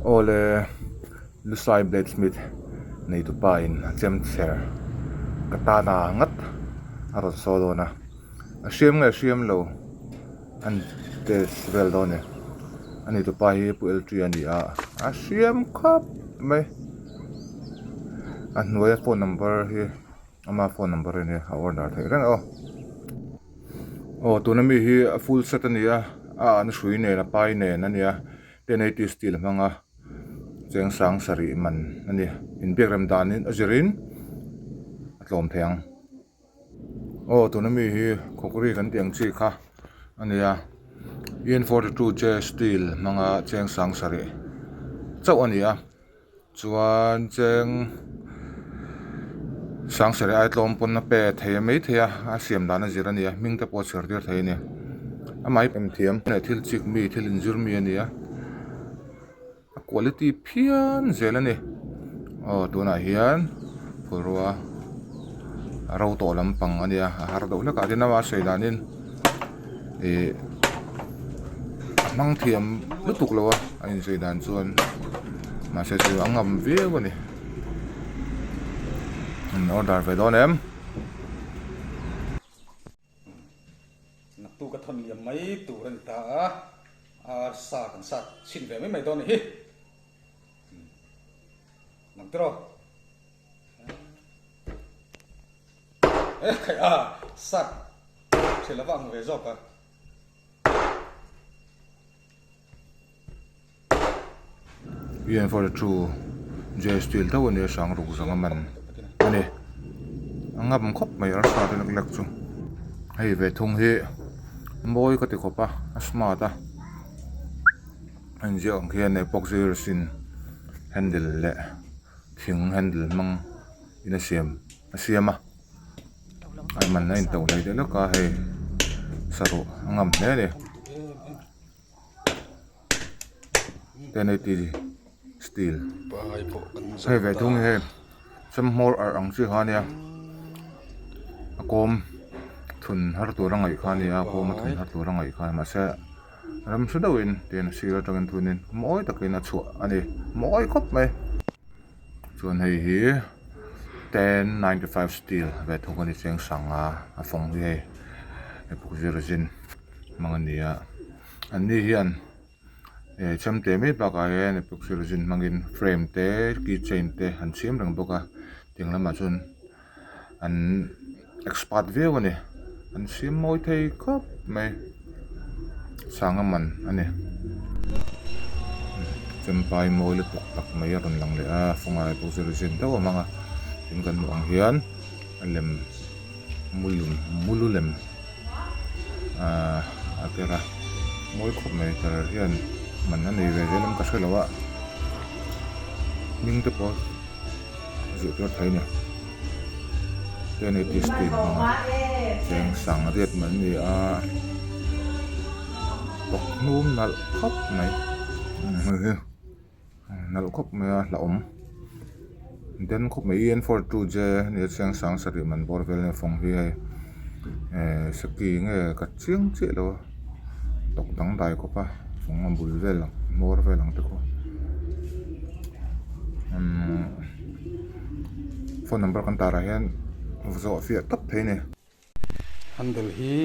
Awle Lusai Bladesmith neitupa in a chem chher katana ngat a rawn saw dawn a, a hriam nge hriam lo an test vel dawn e, a neitupa hi Pu Eltria a ni a, a hriam khawp mai, a hnuaia phone number hi ama phone number a nia a order theih reng a aw. Aw tuna mi hi a full set a ni a, a ahna hrui nen a pai nen a nia 1080 steel a hmang a cheng sang sarih man a ni inbiak rem danin a zirin a tlawm thei ang. Aw tuna mi hi khawkri kan tih ang chi kha a ni a EN42 J steel hmanga cheng sang sarih chauh a ni a. Chuan cheng Sangsarih ai tlawm pawn a pe thei a maithei a, a siam dan a zir a ni a, hming te pawh a chhiar tir thei a ni. Amah hi pemthiam leh thil chik mi, thil inzir mi a ni a, a quality phian zel a ni. Aw tunah hian phulrua a ro tawh lampang a nia, a har deuh hlek a, tin ama sawi danin Ih a hmang thiam lutuk lo a a inzui dan chuan mahse chu a ngam viau a ni an order ve dawn em. Naktuk a thawn liam mai tur a ni ta a, arsa kan sat chhin ve mai mai dawn a ni hi. Nang tiraw. A sat thil a va ang ve zawk a. Ian for the true J steel tho a nia hrang ruk zanga man a ni. A ngam khawp mai arsa te lek lek chu. Hei ve thung hi mawi ka ti khawp a, a smart a. A inziak ang khian epoxy resin handle leh thing handle hmang in a siam a siam a a man a intoh hlei deuh lawk a hei saruh a ngam hle a ni 1080 steel hei ve thung hi hei samhmawr arh ang chi kha a nia a kawm thun har tur a ngaih kha a ni a a kawm a thun har tur a ngaih kha mahse ram hre deuhin tihian a sir atangin thunin mawi takin a chhuah a ni mawi khawp mai. Chuan hei hi 1095 steel ve thung a ni chiang sang a a fawng hi hei epoxy resin hmang a ni a an ni hian eh chemte mai bakah hian epoxy resin hmangin frame te key chain te an siam reng bawk a tiang lamah chuan an expert viau a ni an siam mawi thei khawp mai sanga man a ni chempai mawi lutuk tak mai a rawn lang leh a khawngai pawh chu resin deuh a hmang a tin kan hmuh ang hian a lem mulum mulu lem ahh a ker a mawi khawp mai tar hian man a nei ve zel em ka hrelo a hming te pawh. Zirtir thei a ni. 1080 steel hmanga cheng sang riat mai a ni a tawk hnum nalh khawp mai hei hi nalh khawp mai a hlauhawm den khawp mai e n 4 2 j a ni a cheng sang sarih man bawr vel a ni fawng hi hei ehh seki nge ka chiang chiah lo a tawk dangdai khawp a fawng a bul vel hmawr vel ang te khaw. Umm phone number kan tarah hian zawh fiah tawp thei a ni. Handle hi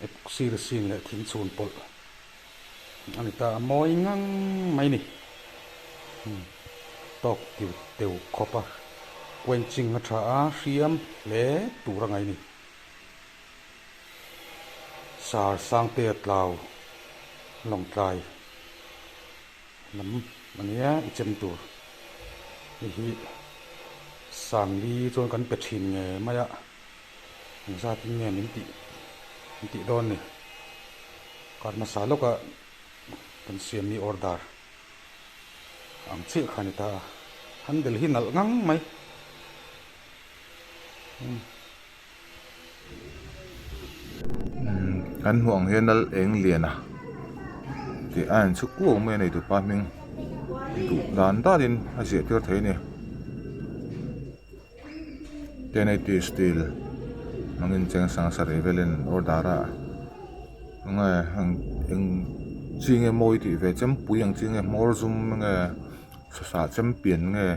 epoxy resin leh thing chhun pawlh a ni ta a mawi ngang mai ni. Tawk tiu teu khawp a quenching a tha a hriam hle tur a ngai ni. Sar sangte a tlau lawngtlai. Lam a nia i chem tur hei hi sangli chuan kan pe thin nge mai a engzat in nge min tih min tih dawn ni kar hmasa lawka kan siam mi order ang chiah kha a ni ta a handle hi nalh ngang mai. Kan hmuh ang hian lal eng lian a tih a inchhu kuau mai a nei tupa hming duh dan danin a ziah tir thei a ni 1080 steel hmangin cheng sang sarih velin an order a enge eng. chi nge mawi tih ve chempui ang chi nge hmawr zum nge sasa chempian nge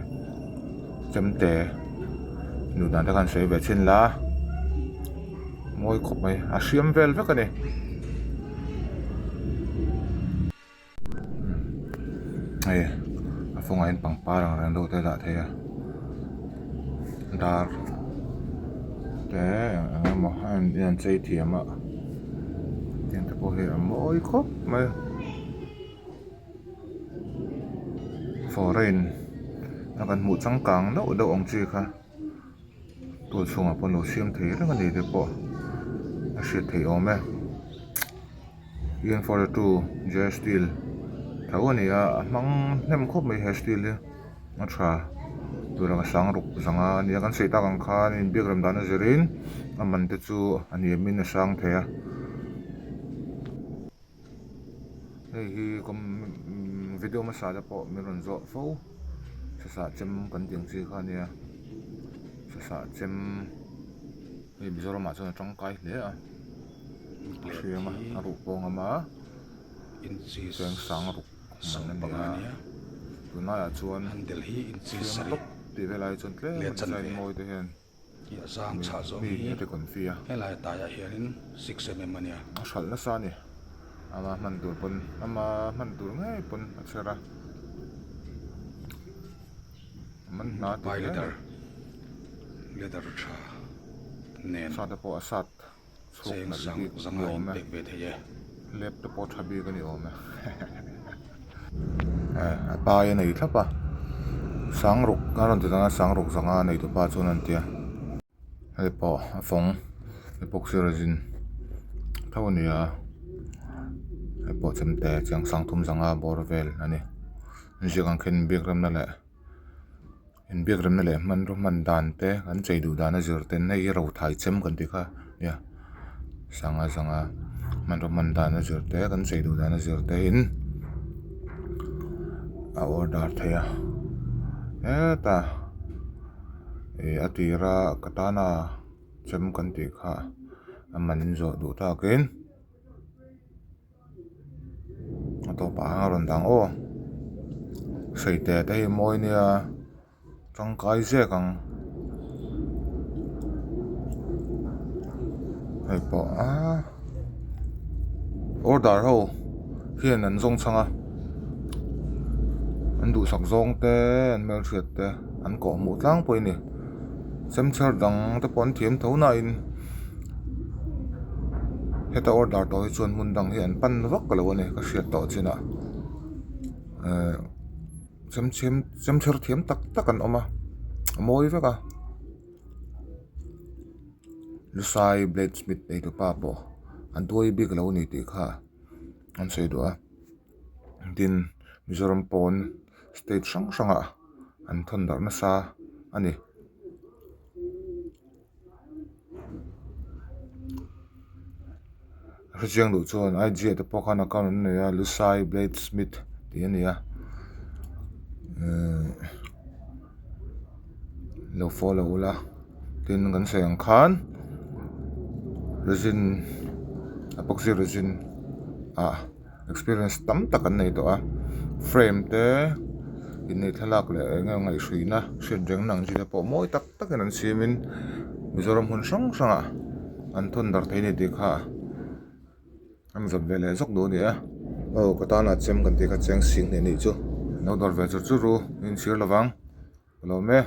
chemte duh dan te khan sawi ve thin la mawi khawp mai a hriam vel vek a ni. Hei a fawngah hian pangpar ang reng deuh te a dah theih a dar te eng emaw a in chei thiam a tiang te pawh hi a mawi khawp mai foreign a kan hmuh changkang deuh deuh ang chi kha tual chhungah pawh an lo siam thei reng a ni te pawh a hriat theih awm e. Ian 42 J steel tho a ni a a hmang hnem khawp mai he steel hi a tha tur ang a sang ruk zanga a ni a kan sawi tak ang khan inbiak rem dan a zirin a man te chu a hniam in a sang thei a hei hi video hmasa te pawh min rawn zawh fo sasa chem kan tih ang chi kha a nia sasa chem hei Mizoram ah chuan a tangkai hle a. Hriam a a ruh pawng awm a cheng sang ruk man a ni a tunlaiah chuan hriam tawp tih vel ai chuan tlem a design mawi te hian mi a ti confi a a hralh nasa a ni ama hman tur pawn ama hman tur ngei pawn a chher a man hna ti hle a ni sat te pawh a sat. Chhuk nalh bik ni awm e, lep te pawh tha bik a ni awm e a pai a nei thlap a sangruk a rawn ti dang a sangruk zanga a nei tu pa chuan an tia hei pawh a fawng epoxy resin tho a ni a hei pawh chemte chiang sang thum zanga bawr vel a ni ziak ang khin biak remna leh. Inbiak remna leh hmanraw hman dan te kan chei duh dan a zir ten hei hi rothai chem kan tih kha nia sanga zanga hmanraw hman dan a zir te kan chei duh dan a zir te in a order theih a hetah ih a tira katana chem kan tih kha a man in zawh duh takin. A tawpah hian a rawn dang aw hreite te hi mawi nia tangkai zek ang hei pawh aaa order ho hian an zawng chhang a an duhsak zawng te an hmelhriat te an kawh hmuh tlangpui a ni. Chemchher dang te pawh an thiam tho nain heta order tawh hi chuan hmun dang hi an pan vak lo a ni ka hriat tawh chinah ehh chemchhem chemchher thiam tak tak an awm a a mawi vek a lusai blade smith ei tu pa pawh an tuai bik lo a ni tih kha an sawi duh a tin Mizoram pawn state hrang hrangah. an thawn darh nasa a ni. Hrechiang duh chuan IG ah te pawh khan account an nei a Lusai Blade Smith tih a ni a lo follow ula tin kan sawi ang khan resin epoxy resin ah. Experience tam tak an nei tawh a frame te inneih thlalak leh eng eng ngaihhruina hriat reng na ang chi te pawh mawi tak tak in an siam in Mizoram hmun hrang hrang ah an thawn darh thei a ni tih kha an zap ve leh zawk duh a ni a aw ka tan ah chem kan tih kha cheng sing hnih anih chu lo dawr ve chur chur u inchhir lovang ka lawm e.